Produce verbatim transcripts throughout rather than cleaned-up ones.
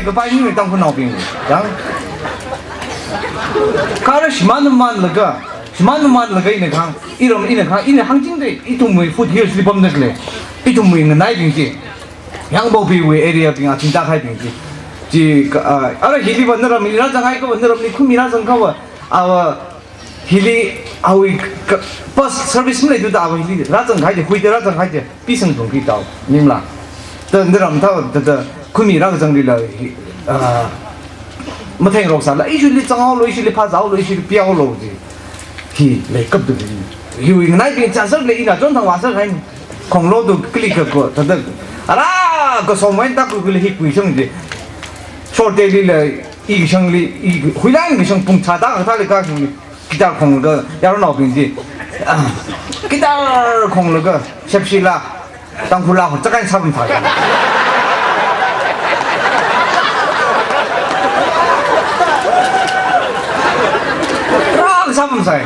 Kapai ni Tangkhulnaobing. Yang. Kha ara shimānmanlaga, shimānmanlaga ina kahāng, iram ina kahāng, ina hāngchingda, ithumwui foothills li pamda khalei, ithumwui nganaibing chi, Yangpokpiwui area bing, aching tākahaibing chi. Chi, ka, ah, ara hili va naramli rāzanghai kha va, naramli khumi rāzang kha va, ava hili awui ka, bus service maleithuda ava hili rāzangkahai chi, huida rāzangkahai chi, Pisang phungki tao, ningla. Ta naram thao, ta, ta, khumi rāzanglila, hi, ah, matheingarok sāla, ishili zanghaolu, ishili phāzāhaolu, ishili pihaolu chi. Hi, leikapda hi. Hiwui nganaibing chānsakle ina chonthang vāsakhaina. Khonglo tu kali kako, thāda. Ara, kasomwui eina tākuikui hi kuishang chi. Shortelila, i kashangli, i huilan kashang pung chāda kathāli kashangli. Guitar khonglaga, yaronnaobing chi. Ah, guitar khonglaga, shepshila, Tangkhul la ho, chākhain sāpam thāi. Rāsāpam sāi.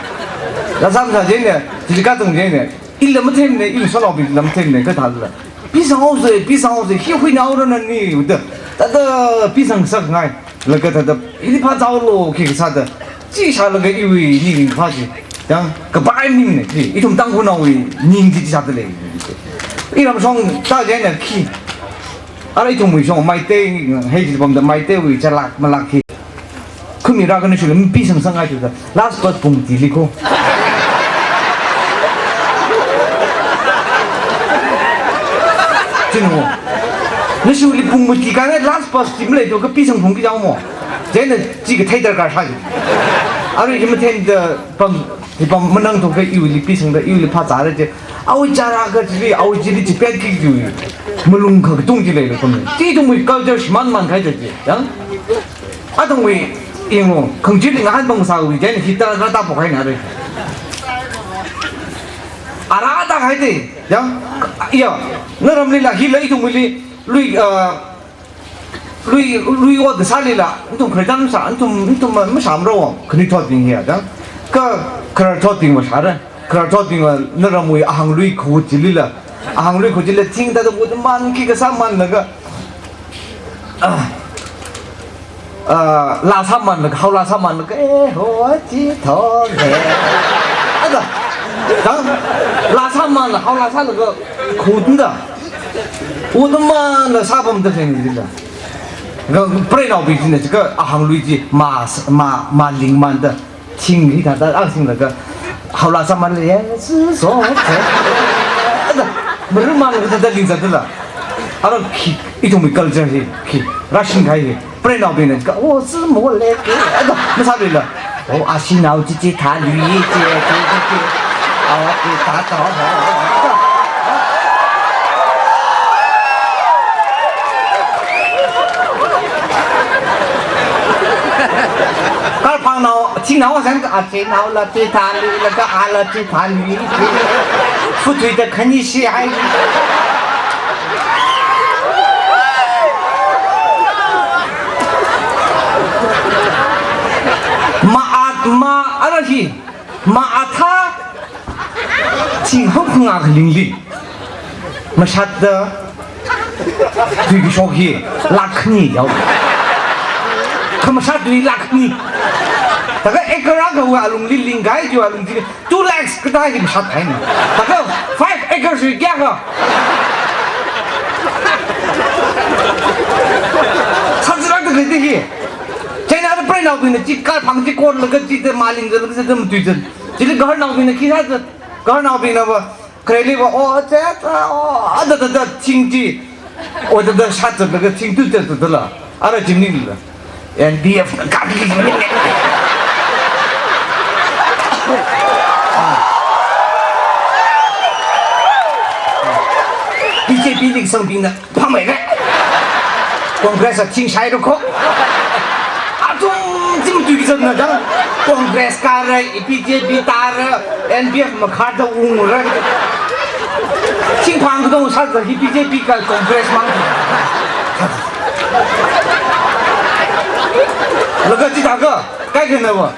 Rāsāpam sā chieina, chili katung chieina. Ila mathemne, iwui shanaobing ila mathemne, kathāla. Pisang haosa, pisang haosa, hi huinaorana ni, da. Thāda pisang sāngai. Laga thāda, ili phāzāhaolu, khi kasāda. Chi shālaga iwui ning phā chi. Yang, kapai ning ne, khi. Ithum Tangkhulnaowui ning chi sāda lei. Iram shong, ta jai na khi. Ara ithumwui shong, Meitei, hei chi pamda Meiteiwui chalak malak khi. Khumi rākana shuli, pisang sāngai thuda. Last bus pung tili ko. Chinu. Nashuli pung mati kha last bus chi maleithu kha pisang phungki jao mo. Chieina chi kathei darkar sāi. Arui hi mathemda pam, hi pam manangthu kha iwuili pisangda, iwuili phāzāra chi. Awui chara kha chili, awui chili chi pet ki kiu. Malung kha katung chi leila kum. Chi ithumwui culture shimānmankahai chi. Yang? Athumwui, yanglu, khangachili ngahān pamsāwui, chieina hi ta, ta, ta phokhaina re. Ara tākahai te, yang, ya, naramlila hila ithumwuili, lui, ah, lui, lui ot kasālila, nathum khare tam sā, nathum, nathum ma, mashāmrao, khanuithotbing hi ya, yang, kha, khararthotbing mashāra, khararthotbing va, naramwui ahānglui khu chilila, ahānglui khu chilila, thing tāda wut man khi kasā manlaga, ah, ah, laa sāmanlaga, hao laa sāmanlaga, eh, ho, chi, tho, he. Ada, dang, laa sāmanla, hao laa sālaga, khutda. Wut manla sāpamda leng jila. Kha preinaobing china, kha ahānglui chi, ma, ma, malingmanda. Thing hi thāda, ah, thing laga, hao laa sāmanla, ya, si, so, so. Ada, marumanlaga thāda lingzatla. Ara khi, ithumwui culture hi, khi, Russian kahai hi. Preinaobingna, ka, oh, si mo le, ke. Ada, masālila. Oh, ashinao chi chi thāli, chi, chi, chi, chi. Awa, chi, thā, thā, thā. Kalphangnao, thingnao, san, athingnao la, chi thāli, laga, ala, chi thāli, chi. Futui da khani shi hai. Ma at, ma, ara hi. Ma athā, thing hok ngak lingli. Mashatda, tui kashok hi, lakh ni yao. Kha mashat tui lakh ni. Thākha acre akha alungli lingkahai chi alungli two lakhs kathā hi mashat haina. Thākha five acres hi kayākha. Sāzalākda khalei hi. Chieina ara preinaobingna chi kalphang chi kotlaga chi te maling zalaga chi te matuizat. Chili gaharnaobingna khi sāzat. Gaharnaobingna va, khareli va, oh, che, che, oh, da, da, da, thing chi. Oh, da, da, shatda, da, da, thing tu, che, da, da, la. Ara chimningla. N P F na kali. B J P li sangbingna. Phamei re. Congress a thing shai ro kho. Athum thing tui kizan na dang. Congress kāra, B J P tāra, N P F makhar da ung ra. Thing phang kudong sā za hi B J P ka Congress mang. Laga chi thākha, kaikhana va.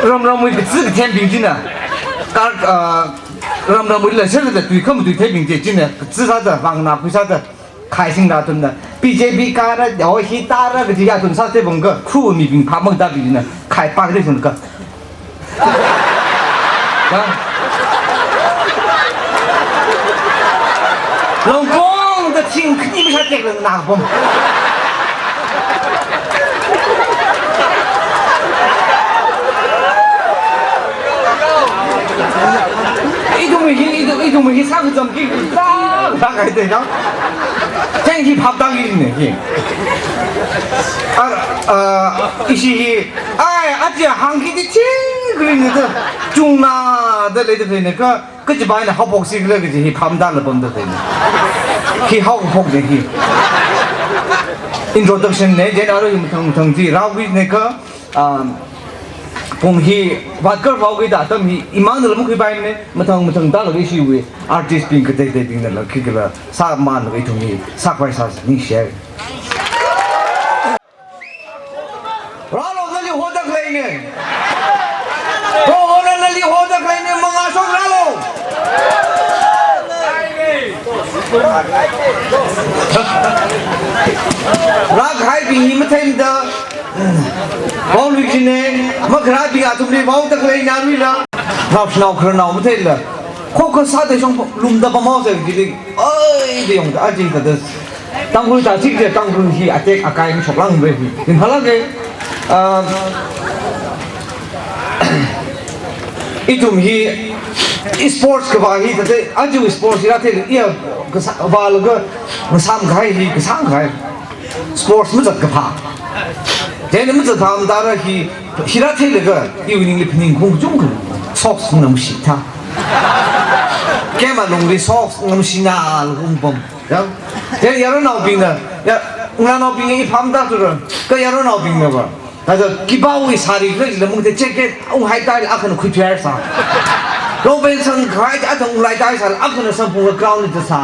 Ram ramwui kazi kathembing china. Kar, ah, ram ramwuila sāda tui kham tui thembing chi china. Kazi sāda, vang na pui sāda. Khai sing da tumna, B J P kāra, o hi tāra kaji athum sāse bong ka, khu mibing phap makatā bingna, khai pak ri sun ka. Ha? Longpong da thing khani masha tek lang na bom. Ithum hi, ithum, ithum hi sākazam ki, sā, sākahai te na. Thank you, phap tang ki ne ki. Ar, ah, ishi hi, ai, aja hāngki ti chi, green ne ta, chungna, da lei da lei ne ka, kaji bai na haophok si kala kaji hi phap da la bom da lei ne. Hi haophok ne hi. Introduction ne, jen aro hi mathang mathang ji, rao ki ne ka, um, pung hi, vātkar vāo ki da atam hi, imang da la mukhui bai ne, mathang mathang da la ki shi wui, artist bing katei tei bing da la, ki kala, sāman la ki thung hi, sākhavai sā, ningshi. Rālo, nali hoda khalei ne. Ho, ho, na, nali hoda khalei ne, mangā shok rālo. Rākahai bing hi matheimada. Ho, lui chi ne, makharā bing athumli, vāoda khalei na lui la. Nao, nao, khararnao matheila. Kho kha sāda shong lumda pamao sa kili. Ai, de yong da, aji da da. Tangkhul ta chik je, Tangkhul hi atek akai mashok lang re hi. Ning phala ke, ah, ithum hi, i sports kavā hi tate, aja sports hi rāthei, iya, kasā, vālaga, ngasāmkahai hi, kasāngkahai. Sports mazatkaphā. Tena mazatphā matara hi, hi rātheilaga, iwui ningli phaningkhaung kachungkha. Socks ngamshi tha. Kema lungli socks ngamshi na lung pam. Ya? Te yaronnaobingna, ya, ngalānaobingna i phap da tura, ka yaronnaobingna va. Kaja kibao i sari kala lamung te jacket, unghai tai la akhana khuiphayar sa. Longpeng sangkahai, athang unglai tai sa, akhana samphung la ground li ta sa.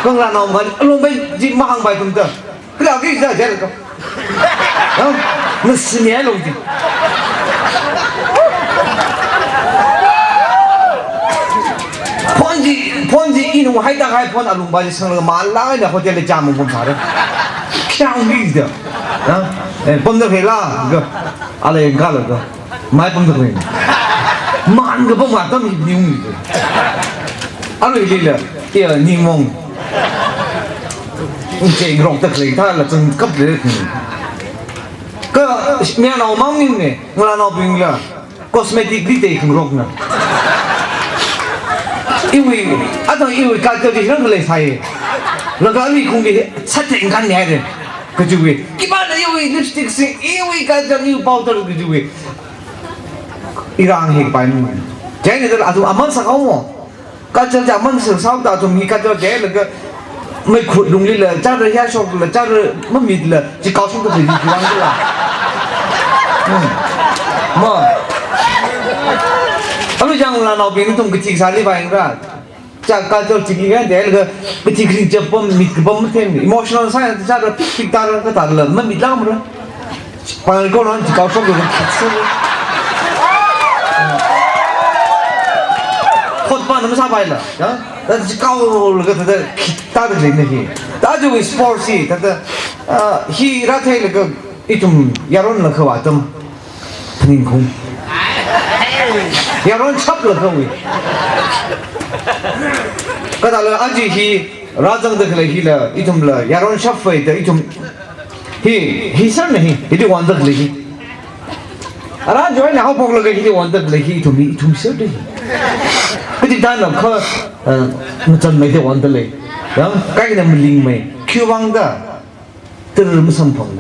Ka ngalānao ma, longpeng ji mahāngpai tum ta. Kala ki za jel ko. Ha? Ngasini lo ji. Phone ji, phone ji inu hai ta hai phone alung ba ji sang la ma la na hotel le jam mum sare. Kya ungi da. Ha? Eh, pom da phela ga. Ala yang ga la ga. Mai pom da phela. Man ga pom atam hi ni ungi. Alo li la. Iya ni mong. Ungche ngrok ta khalei ta la chang kap le. Ka, mi anaomang ning ne, ngalānaobing la, cosmetic li te khangrok na. Iwui, athang iwui culture di rang khalei sai. Laga iwui khung di sat te ngan ne re. Kajiwui. Kibana iwui lipstick sing, iwui culture iwui powder kajiwui. Irang hi pai nu. Jai ne dala athum aman sa kau mo. Culture ja mang sāsao ta athum hi culture ja laga meikhut lungli la, chara hiyashok la, chara mamit la, chi kau sung ta chi chi wang la. Hmm. Ma. Alu jang ngalānaobing nathum kachi sāli ba yang ra. Cha culture chi ki kan ja laga kachi kring chap pam mit ka pam them. Emotional science chara pik pik ta ra ka ta la, mamit la mara. Pāng ko nan chi kau shok lo. Khot pa nam sa pai la. Ya? Ta chi kau lo ka ta ta ta ta le ne hi. Ta ju sports hi ta ta, ah, hi rāthei laga ithum yaron la kha wa tam. Phaningkhaung. Yaron chap la kha wi. Ka ta la aji hi rāzang da khalei hi la ithum la yaron chap fai da ithum Hi, hi sir ne hi, hili wonder le hi. Ara join na haophok laga hili wonder le hi, ithum hi, ithum sir de hi. Kaji dan na kha, eh, machan mai de wonder le. Ya, kai na maling mai. Khiwuivang da, tir masamphang.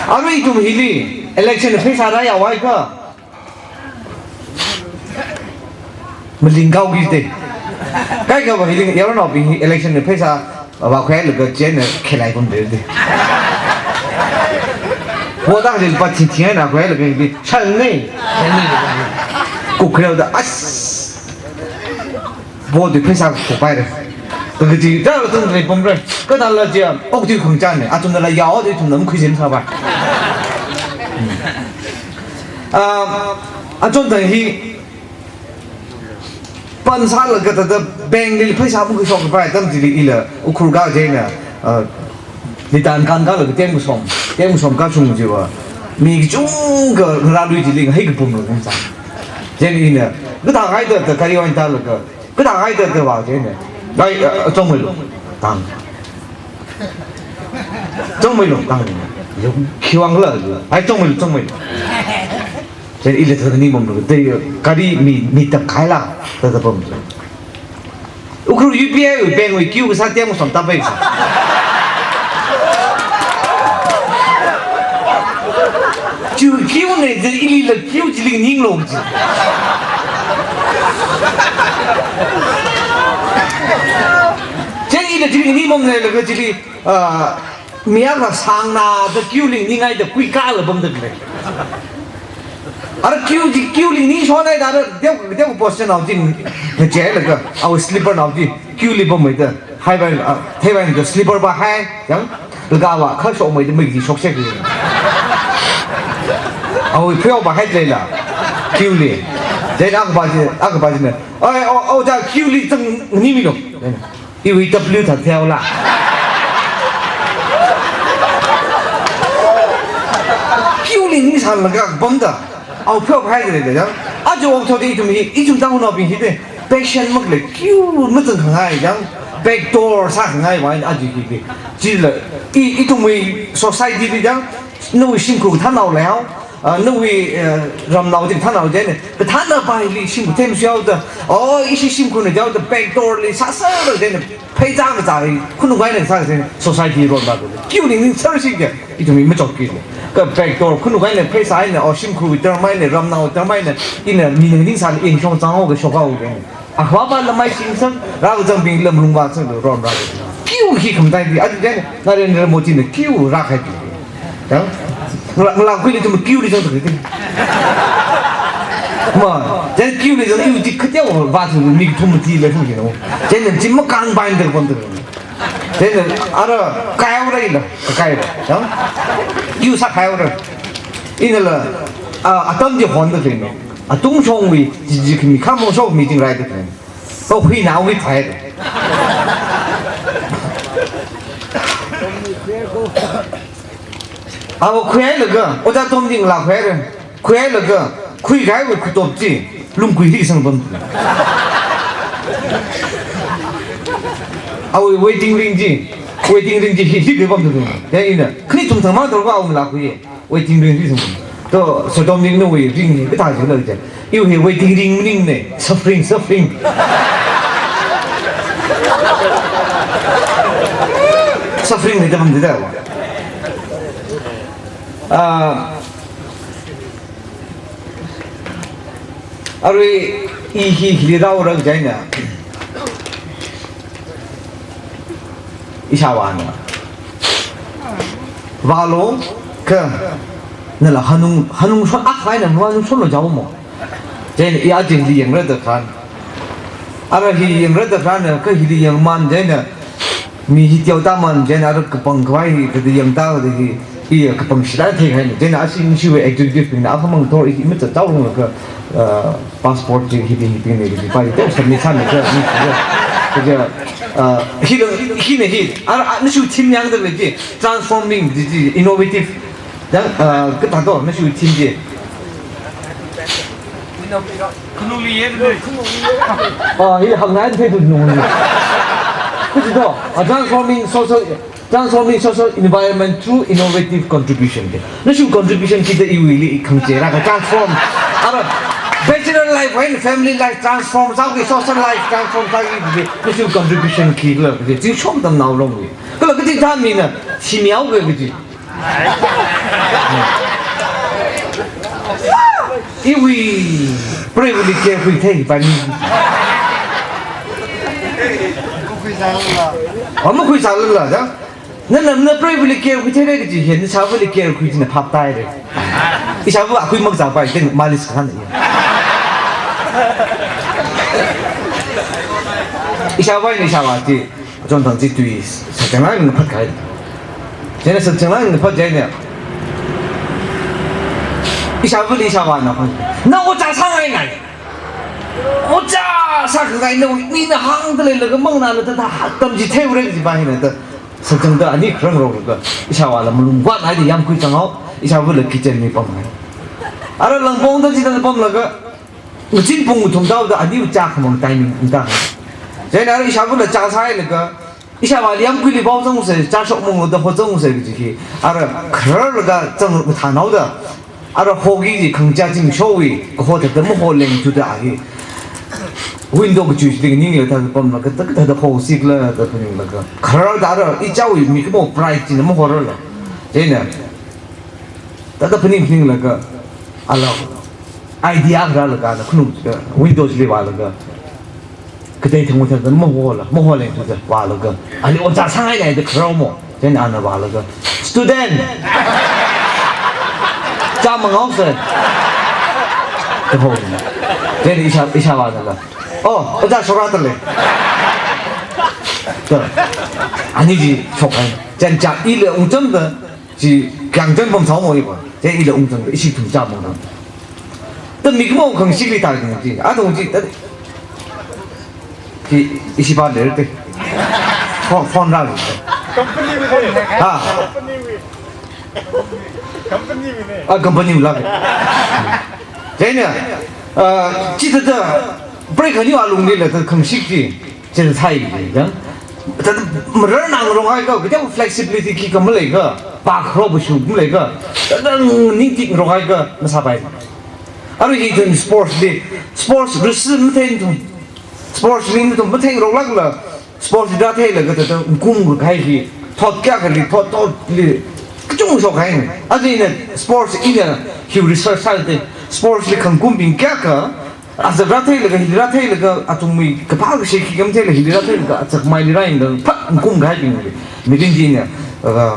Ara ithum hili, election pheisā rāya wai ka. Maling kau ki te. Kai ka ba hili, yaronnaobing hi election li pheisā, ba khuilaga chieina khelai pam de de. Vote da hili pa chi chi na khuilaga hili, shal ne. Ku khuilaga as. Vote di pheisā khuipai re. Kaji da la tung le pam re. Ka da la jia, ok di khung chan ne. Athum da la yao di thum nam khuijin sa ba. Ah, achon ta hi, Pan sālaga thāda bank li pheisā makashok kapai atam chili ila Ukhrul kā chieina, ah, Litan kān kālaga tem kasom, tem kasom kashung chiva. Mi kachungkha ngarālui chili ngahei kapumla kum sā. Chieina ina, kathāngaida da gari wui tālaga, kathāngaida da vā chieina. Ai, ah, chungmeilu, tang. Chungmeilu, tang. Yo, khiwuivang khala, ai, chungmeilu, chungmeilu. Chieina ila thāda ningmamlu, da gari mi, mi tak kaila, thāda pam. Ukhrul U P I wui bank wui queue kasā tem kasom tāpai sā. Chu queue ne, chieina ila queue chili ninglu chi. Chieina ila chili ningmamne laga chili, ah, mi akha sāngna da queue li ningngaida kuikāla pamda lei. Ara queue chi, queue li ningshonhaida ara teo, teo post nao china cheilaga, awui slipper nao chi, queue li pammeida, haipai, ah, theipaida slipper pahai, yang, laga vā, kha shokmeida mei chi shokshek chi. Awui pheopahai leila, queue li. Chieina akha pā chi, akha pā china, "Oi, o, o, ja queue li zangnimilu." Iwui W thāda theola. Queue li ningshānlaga pamda. Awui pheopahai leida, yang. Aja okathuili ithum hi, ithum Tangkhulnaobing hi de, patient makhalei, queue mazangkhangai, yang. Backdoor sākhangai vāng aja hi de. Chila, i, ithumwui society li, yang, nawui shimkhur kathānnao leihao, ah, nawui, eh, ramnao chi kathānnao chieina, kathānna paili shimkhur themshihaoda, oh, ishi shimkhurna jihaoda, backdoor li sāsāda chieina, pheichā kazā hi, khanuk eina sā chieina, society ronda. Queue li ningshārshi kha, ithum mi machotki. Kha backdoor, khanuk eina, pheisā eina, oh, shimkhurwui term eina, ramnaowui term eina, ina mi nganingsāli, ina shong zanghaoga shokhao chieina. Ahua pa lamai shimsang, rākazangbing lam lungvāsang da ronra. Queue hi khamataili, aja chieina, Narendra Modi na queue rākahai. Yang, ngala, ngalākhuili ithum queue li zangda kiti. Ma, chieina queue li zang, iwui chi kateo vāthu mi kathum mati leithum kino. Chieina chi makāngpaida pamda. Chieina ara kaihaora ila, kaihaora. Yang, queue sākaihaora. Inala, ah, atam chi honda kino. Atungshongwui, chi, chi khami, khamong shok mi chingraida kino. Oh, khuinaowui phai. Awo khuihailaga, Ojā Tom chi ngalā khuihaira. Khuihailaga, khuikahaiwui khuitop chi, lungkuili sangpam. Awui wedding ring chi, wedding ring chi hi, hi khuipamda. Yang ina, khani thumthang mang thaoka awui ngalā khuiya. Wedding ring hi sangpam. To, Sir Tom chi nawui ring hi kathā jila je. Iwui hi wedding ring maningne, suffering, suffering. Suffering ne da pamda. Ah, arui i hi hili rāhaora chieina. Ishāvāna. Vālu, kha, nala hanung, hanungshon, akha eina hanungshonlu jihaomo. Chieina i aja hili yangra da khan. Ara hi yangra da khan, kha hili yangman chieina, mi hi teoda man chieina ara kapangkhavai hi, kada yangda kada hi, i kapangshida theihaina. Chieina ashi nishiwui executive bingna akhamang thor i, i macha chaolunglaga, uh, passport chi hili hibing ne, hili pa, i teo submit sāmi kha, mi kha, kha, uh, hila, hina hi, ara, a, nishiwui theme yangda lei chi, transforming, chi, chi, innovative. Yang, ah, kathā to, nashiwui theme chi. Ah, hi hāngngai theidu nung. Kaji to, ah, transforming social, transforming social environment through innovative contribution de. Nashiwui contribution kida iwuili i khangachei rāka transform. Ara, bachelor life and family life transform, sāki social life transform sāki de. Nashiwui contribution khikhala de. Chi shomtam naolongli. Kala kaji thān mina, theme yaoka kaji. Iwui, preivali care khuithei pani. Ama khuisālala, ja? Nana, na preivali care khuitheira kaji hi, nashāvali care khui china phaptaira. Ishāva akhui makzāpai, then malis khan. Ishāva ni ishāva ti. Achonthang chi tui, sachang lang phat kahai. Chieina sachang lang phat chieina. Ishāvali ishāvāna. Na ojā sāngainai. Ojā sākhangaina, mina hāngda leilaga manganāla da, da, tamchitheiura kajipa hina da. Sakchangda ani kharangrok laga, ishāvāla malung vāthaida yāmkhui zanghaowa, ishāvāla kitchen li pamhai. Ara langpongda chithāda pamlaga, ngazin pung ngathum thāhaoda ani chā khamang timing ungta. Chieina ara ishāvāla chā sāhailaga, ishāvāli yāmkuili pao zangsa, chā shokmung da hozangsa kaji hi. Ara khararlaga zang mathānhaoda. Ara hoki ji khangachā chingshowui, kaho thāda maholeng thuda hi. Window kachuili nganingla thāda pamlaga, thāda, thāda hosikla da phaninglaga. Khararda ara ichāwui mikumo pride china mahorarla. Chieina. Thāda phaning phaninglaga, ala idea kharā laga, na khunung, window chili vālaga. Katei thangwui thāda mahola, maholeng thuda vālaga. Ani ojā sāngailei da khararmo. Chieina ana vālaga, "Student! Chā manghaosa!" da ho. Chieina ishā, ishāvānala, "Oh, ojā shokra tale." Da. Ani chi shokhai. Chieina chā ila ungchamda, chi kyang chān pamsāhaomo iva. Chieina ila ungchamda, ishi thum chā manghaoda. Da mikumo khangashikli tāki chi. Athum chi, da. Chi, ishi pa ler te. Phone, phone rālu. Company wui ne. Ha? Company wui. Company wui ne. Ah, company wui la. Chieina, ah, chithāda, break khani alunglila da khangashik chi. Chithāda sai chi, da. Thāda marar ngarong haika, kateokha flexibility khikha maleiakha, pākharao pāshu maleiakha, thāda ningtik ngarong haika, masāpai. Arui ithum sports li, sports risk mathei ithum. Sports li ithum matheingaroklākla, sports li rātheilaga thāda ngkum kahai hi, thot kayākhali, thot thotli, kachungkha shokhai. Aja ina sports ina hiwui research sāda, sports li khangkumbing kayākha, azak rātheilaga, hili rātheilaga, athumwui kaphā kashi khikha matheila, hili rātheilaga, azak maili rāyangda, phat ngkum kahaibingli. Mirin china, uh,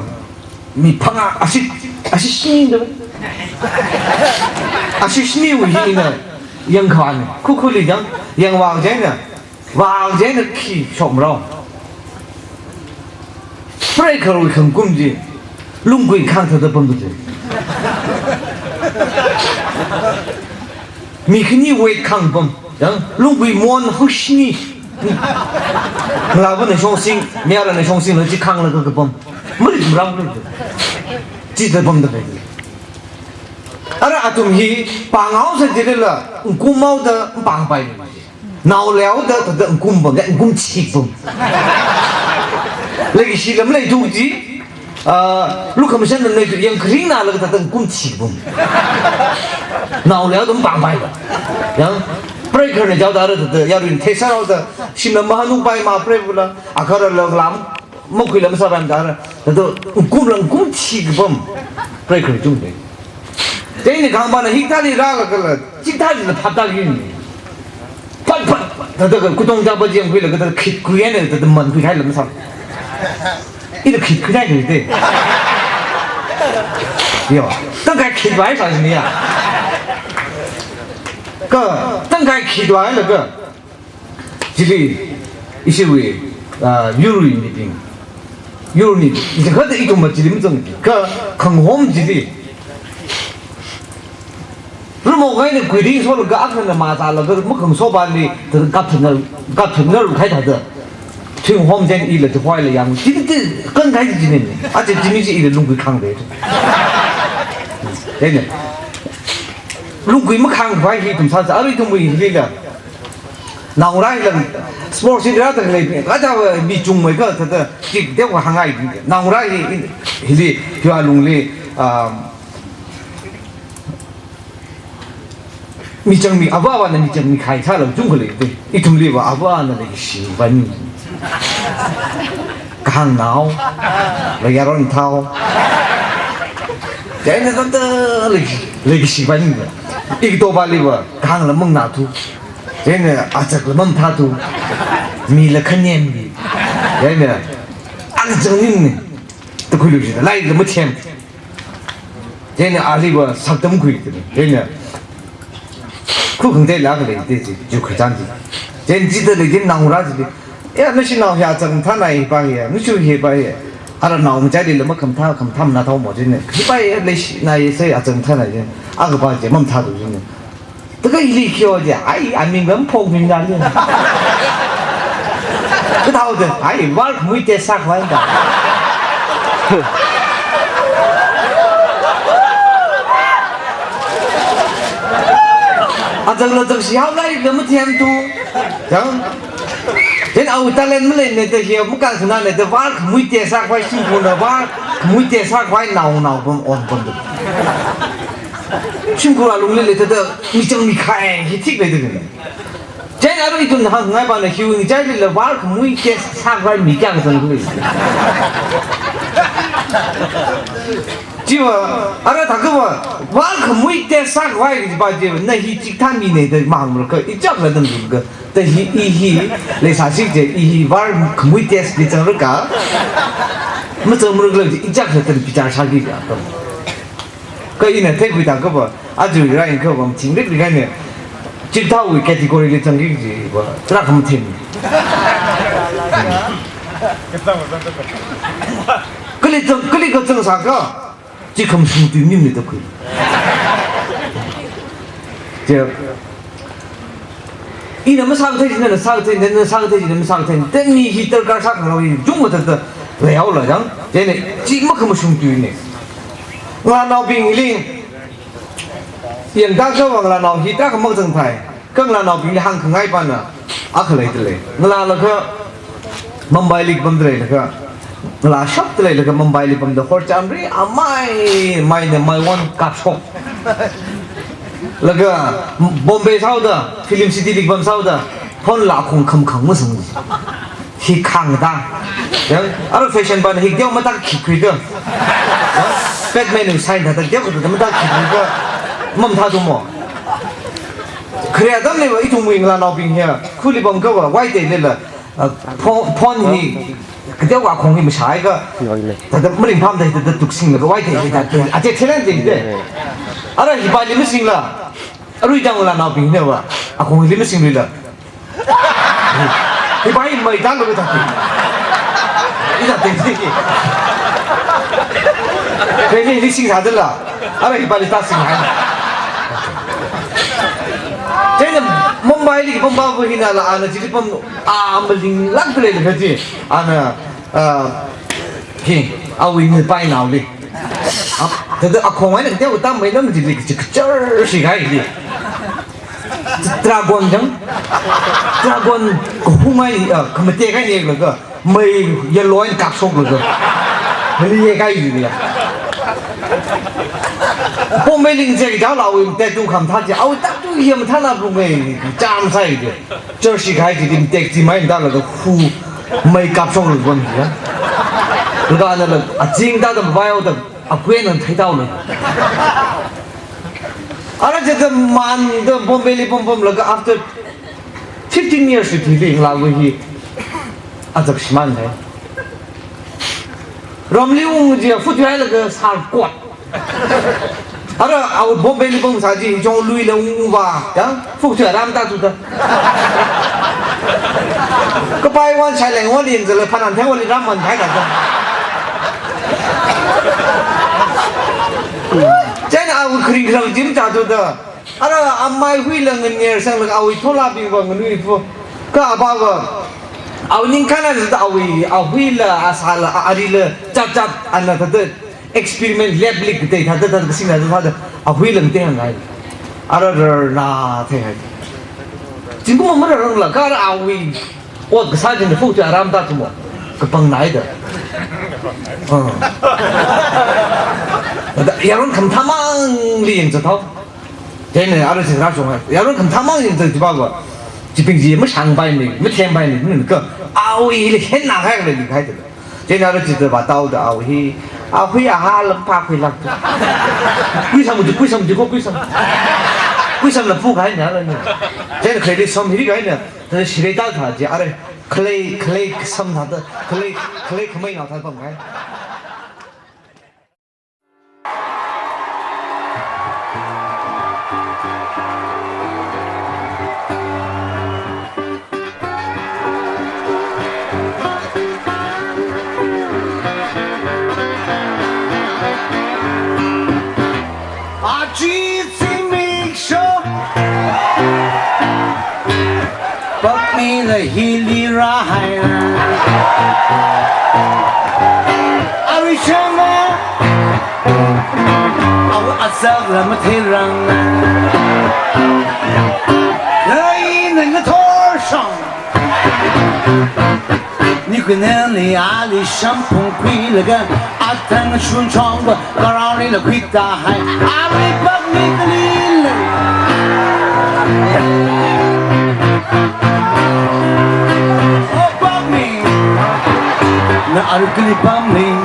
mi phangā, ashi, ashi shini da. Ashi shiniwui hi ina yangkhavāna. Khukhuli jang, yangvā chieina, vā chieina khi shokmarao. Breaker wui khangkum chi, lunggui khang thāda pamda chi. Mi khani weight khang pam, yang, lunggui mon hangshini. Ngalāvana shongsing, mayarana shongsingla chi khanglaga kapam. Marit marao chi. Chithāda pamda lei. Ara athum hi, pānghaosa jilala, ngkumhaoda, pāngpai. Naoleoda, thāda ngkum pam, ngkum chik pam. Leikashi lam leithu chi, ah, lukhamashan lam leithu, yangkharing nalaga thāda ngkum chik pam. Naoleoda pāngpai la. Yang, breaker na jaoda ara thāda, yaruina theisāhaoda, shimla mahanungpai ma break la, akharala lam, makhuila masāpaimada ara, thāda ngkumla ngkum chik pam, breaker chungda. Chieina khangpana hikathāli rālagala, chikathālila phatda yin. Phat, phat, thāda ka kutong chapa chi yangkhuilaga thāda khitkhui eina thāda mankhui haila masā. Ila khitkhui haila te. Yo, tangkhai khitvai sāsiniya. Ka, tangkhai khitvailaga. Chili, ishiwui, ah, yurwui mibing. Yurwui mibing. Ishi khada ithum ma chili mazang. Ka, khanghom chili. Rumo kaina kuiring solaga akhana mazālaga makhangsopali, thāda kapthangar, kapthangar khai thāda. Thuinghom chieina ila thuihoila yang. Chili chi, khangai chi chine. Aja chini chi ila lunggui khangda. Chieina. Lunggui makhangpai hi ithum sāsa, arui ithumwui hilila. Naongarā hila sports li rāda khalei, kaja mi chungmei kathāda, chik de wa hāngngai. Naongarā hi, hili, hiwui alungli, um, michang mi, ava avāna michang mi khai sāla chungkha lei te. Ithumliva ava avāna leishiva ni. Kahangnao, la yaron thao. Chieina thāda lei, leishiva ni. Ikto valiva, kahangla mangnathu. Chieina azakla mamathāthu. Mila khanemli. Chieina, ang jangning ni. Tukhuilu jida, laila mathem. Chieina aliva saktam khuida. Chieina, khukhang te lāka lei te chi, ju khachang chi. Chieina chithāda lei chieina naongarā chili. Ya, nashinao hi azak mathānai pa ya, nashi hi pa ya. Ara nao machailila makhamathā, khamathā manathaomo chieina. Hi pa ya, leishinai sai azak mathānai chieina. Akha pa chi mamathāthu chieina. Taka hili khi o je, ai, aming lam phok ming dan le. Kathāda, ai, vār khamui test sākhavai da. Azang la zang shi hao lai, la mathem tu. Yang. Then awui talent maleine da hi, makānsana ne da, vār khamui test sākhavai shimkhurna, vār khamui test sākhavai nao nao pam on pam da. Shimkhur alungli leithāda, michang mikhai hi thik leida. Chieina arui ithum hāngngai pana hiwui ngachailila vār khamui test sākhavai mi kayākha zangkhui. Chiva, ara thākhava, vār khamui test sākhavai kaji pa chiva, na hi chikathā mine da mahāngmara kha, i chakla dangdun kha, da hi, i hi, leisāsi je, i hi vār khamui test li zangra kha, mazangra khala, i chakla dang bichar sāki kha. Kha ina theikhui thākhava, aja rai khava, chingrik rik ne, chikathāwui category li zangki kaji pa, tarākha mathem. Kali zang, kali kazang sākha, chi khamashung tui mimni da khui. Je, ina masākathei, nana sākathei, nana sākathei, ina masākathei, then mi hi darkar sākhangarok hi, jung mathāda leihaola jang, chieina, chi makhamashung tuine. Ngalānaobingli, yangda kha ngalānao hi tarākha makazang thai. Kha ngalānaobingli hāngkhangai pana, akha leida lei. Ngalālaga Mumbaili kapamda leilaga, ngalāshapda leilaga Mumbaili pamda horchamri, amai, maina maiwon kapshok. Laga Bombay sāhaoda, film city li kapam sāhaoda, phone la akhong khamkhang masang. Hi khangda. Yang, ara fashion pana hi teokha matak khikhuida. Yang, Batman wui sign thāda teokha thāda matak khikhuida. Mamathā tumo. Khare atamliva ithumwui ngalānaobing hiya, khuli pam khava, wai teilila, ah, phone, phone hi, kateokha akhong hi mashai kha, thāda maringphāmada thāda tuksinglaga wai teilila, ache thelan teite. Ara hi pali masingla, arui chang ngalānaobing hiva, akhong hili masingluila. Hi pa hi mai talo ka thāki. Ina tengteng ki. Kha hi, hi sing sādala. Ara hi pali ta sing hai. Chieina Mumbaili kapam pa hina la ana chili pam a malinglāk leilakha chi. Ana, ah, hi, awui ngipai naoli. Ah, thāda akhong eina teokha tam mai lam chili chi kachar shi kahai hi. Dragon jang. Dragon kahung ai, ah, kamatek ai ne laga, mai yellow ai kapshoklaga. Mani ye kai ni la. Bombay ling je jao la wui tattoo khamathā je, awui tattoo hi mathāna bu ngai, cham sai je. Jersey kai ji dim tek ji mai da laga hu, mai kapshoklaga bon ya. Laga ana la, azing da da vai o da, akui na thai dao la. Ara je da man da Bombay li pam pamlaga after fifteen years li thili ngalāwui hi azak shimān hai. Ramli ung je futu hailaga sar kot. Ara awui Bombay li pamsā ji hi chong luila ungva, ya, futu aram ta tu da. Kapai wan shai leng wan yin zala phanan theng wan li ram man hai da. Chieina awui kharing kharang jim cha tu da. Ara amai huila nganer sanglaga awui tholabingva nganui pu. Kha apava, awui ningkhān ana thāda awui, ahuila, asāla, a-, arila, chap chap, ana thāda experiment lab li katei thāda, thāda kasing thāda, thāda, ahuila ngatei hāngngai. Ara rarna theihai. Zingkum mararangla, kha ara awui ot kasā jin futu aram ta tumo. Kapang nai da. Ah. Da, yaron khamathā mangli yangzat haowa. Chieina ara chi rāshunghai. Yaron khamathā mang yangzat ji pava. Chibing ji mashangpaimei, mathempaimeimana kha. Awuili henna haikhala ni kahai da. Chieina ara chida vātao da awui hi. Awui ahā lam phākhuilāk tu. Kuisam ji, kuisam ji ko kuisam. Kuisamla phukahai na la ni. Chieina khalei som hiri kahai na. Thāda shirei ta thā ji ara. Khalei, khalei samna thāda. Khalei, khalei khamei na thāda pamhai. Aji zimik sho. Pakmila hili rāhaira. Arui shanga, awo azakla matheirang. Kaina ngathor shong. Nikuinali ali shamphung khuilaga, atang shunchongva, karaolila khuitahai, ali Pakmi kali lei. O Pakmi, na ali kali pamling.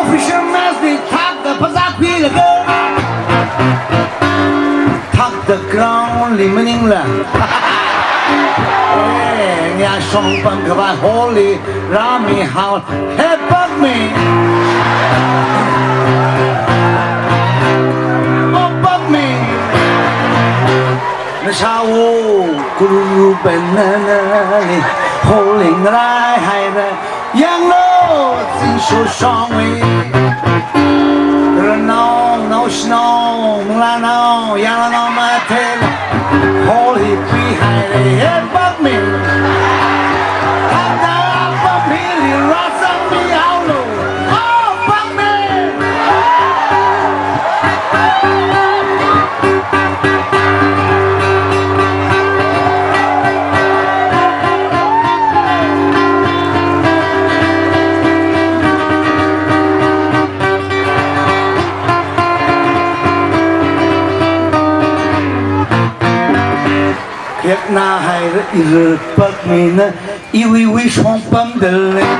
Official message thakda phazā khuilaga. Thakda ground li maningla. Eh, nya shongpam khavai hall li rāmihao. He Pakmi. O Pakmi. Nashao, kuru banana li, hall li ngaraihaira. Yanglu, zingsho shongwui. Ranao, naoshinao, manglānao, yanglanao mathei. Hall hi khuihaira, he Pakmi. Thakda Pakmili rāzangmihaolu. O Pakmi. Khayakna haira ira Pakmina iwui wui shongpamda lei.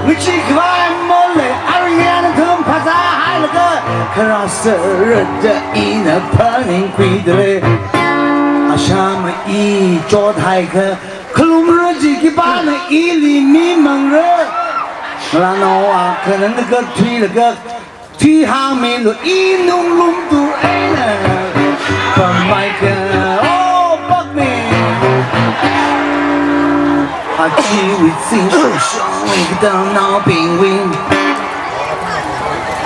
Wichi khavai malei, aringana thum phazā hailaga, kharā sārada ina phaningkhuida lei. Ashama i chothaikha, khalumra chi khipāna ili mimangra. Ngalānao akhana ngakat thuilaga, thuihāngmilu, i nunglumtu eina pammaikha, O Pakmi. Achiwui zingsho shongwui katamnaobingwui.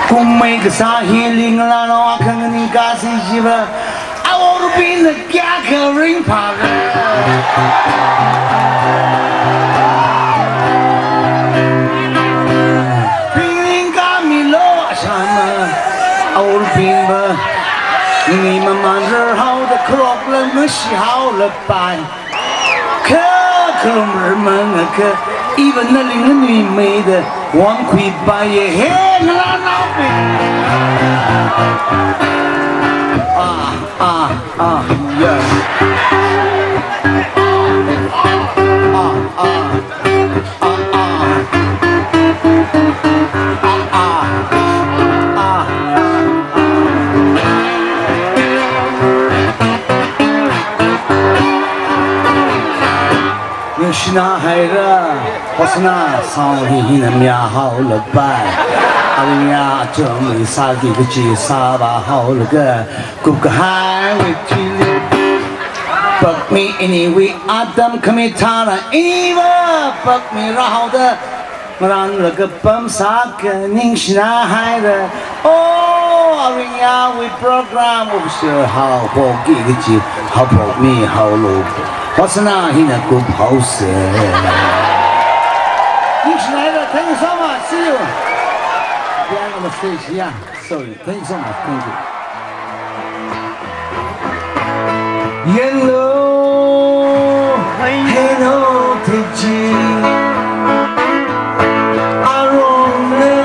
Kummei kasā hili ngalānao akha nganingkasi jiva. Awo Rupina kayākha ringphāra. Ringringkāmilu ashana. Awo Rupinva. Ni maman rarhaoda kharokla mashihaolapai. Kha khalumra mangakha, iva nali nganuimeida, wangkhuipaiya, he ngalānaobing. Ah, ah, ah, yeah. Ah, ah, ah, ah. Ah, ah, ah, ah. Ningshina haira, Hosanna sound hi hina miya haolapai. Aringya acham sāki kachi sāva haolaga, kupkahai wui thili. Pakmi iniwui atam khami thāna iva, Pakmi rāhaoda. Ngarānlaga pamsākha ningshina haira. O, aringyawui program officer haophokki kachi, haophokmi haolu. Hosanna hina kuphaosa. Ningshina haira. Thank you so much. See you. Behind the stage, yeah. Sorry. Thank you so much. Thank you. Yellow, hello, teji. Arongna,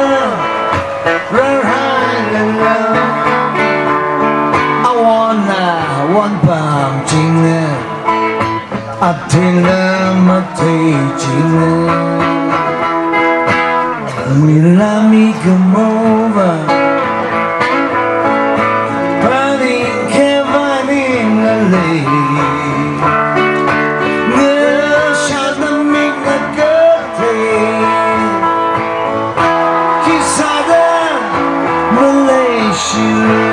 rarhailala. Awonna, wonpam chingna. Athila mathei chingna. Mila mikumova. Paning khevaning ngalei. Ngashatna mikna kathei. Khisāda Malaysia.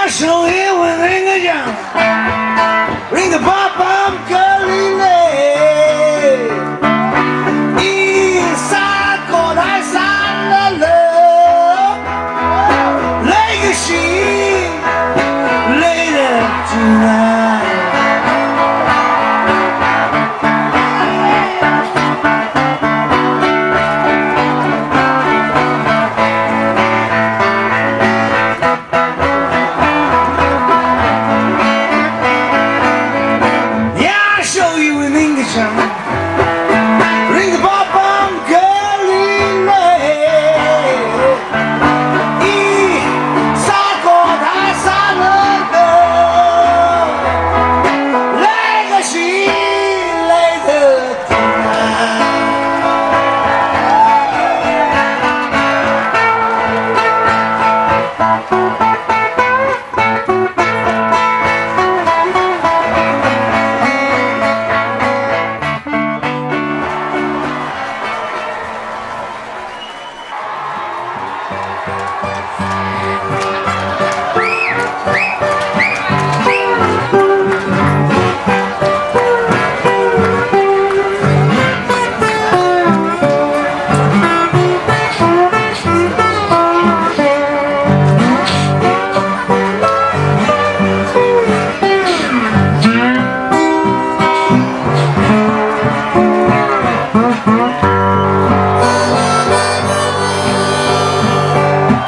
So here we ring a jam. Ring the bop bop girl in there. Isa kola sana love. Legacy. Later tonight. Yeah, I'll show you in English, huh? Ring the bop bop, girl in the head. E, sa ko da sa na da. Legacy later tonight.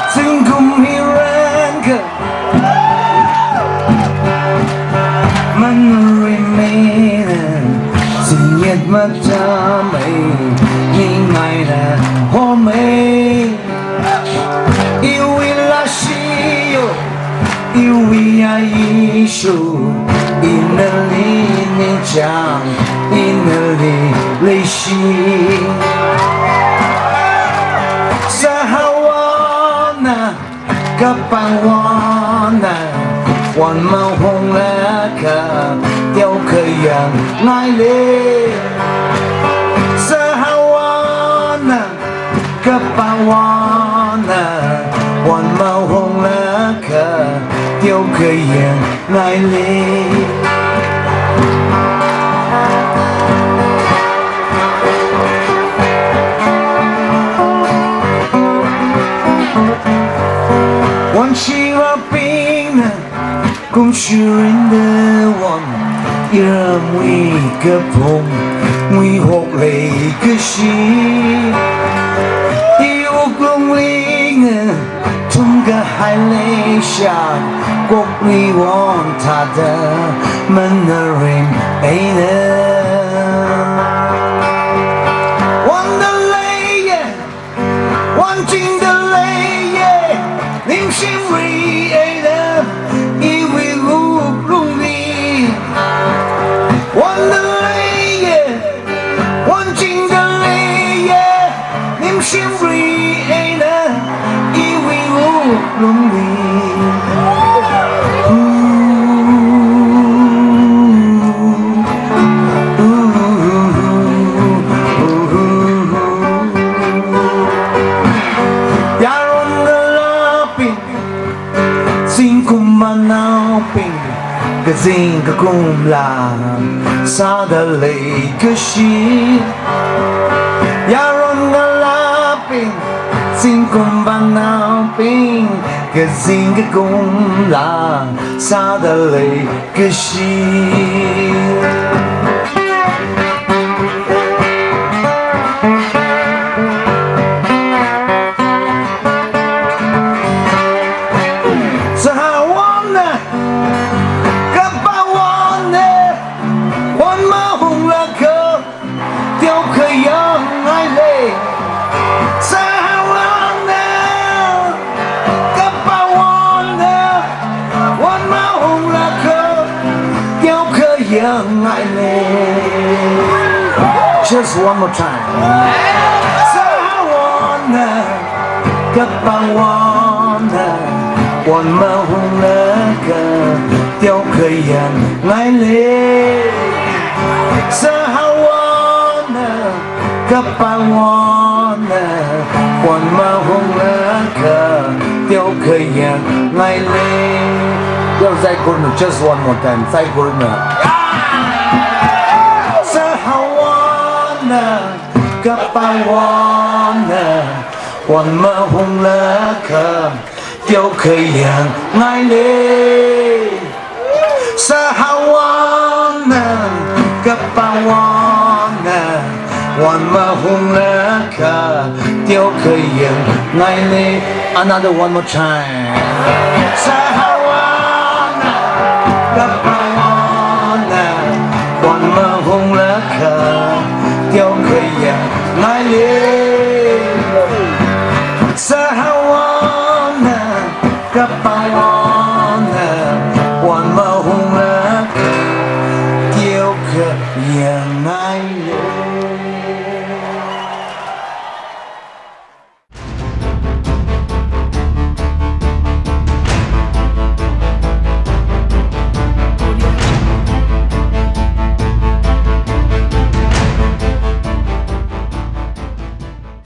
Zingkum hi ren ka, man rin mei na, zing yet ma cha mei, ni ngai na ho mei. Iwui lāshi yo, iwui aisho, inali ni chang, inali leishi. Sahawana, kapangwana, wan mahong laka, teo kayang ngai le. Sahawana, kapangwana, wan mahong laka, teo kayang ngai le. Wan shiva ping na, kum shirin da wan, iramwui kapung, ngui hok leikashi. I wuklung ling, thum kahai leisha, kok li wan thāda, man na rim eina. Wan da leiya, wan ching da leiya, nim shim ri eina, iwui wuklung li. Wan da leiya, wan ching da leiya, nim shim ri eina, iwui wuklung li. Yaron ngalābing, zingkum manaobing, kazing kakumla sāda leikashi. Yaron ngalābing, zingkum manaobing, kazing kakumla sāda leikashi. Sahawana, kapangwana, wan mahong laka, teo kayang ngai le. Sahawana, kapangwana, wan mahong laka, teo kayang ngai le. Just one more time. Sahawana, kapangwana, wan mahong laka, teo kayang ngai le. Sahawana, kapangwana, wan mahong laka, teo kayang ngai le. Yo, saikorana, just one more time, saikorana. Sāhaowana, kapangwana, wan mahunglakha, teokha yangngaile. Sāhaowana, kapangwana, wan mahunglakha, teokha yangngaile. Another one more time. Sāhaowana, kapangwana, wan mahunglakha, teokha yangngaile. Sāhaowana, kapangwana, wan mahunglakha, teokha yangngaile.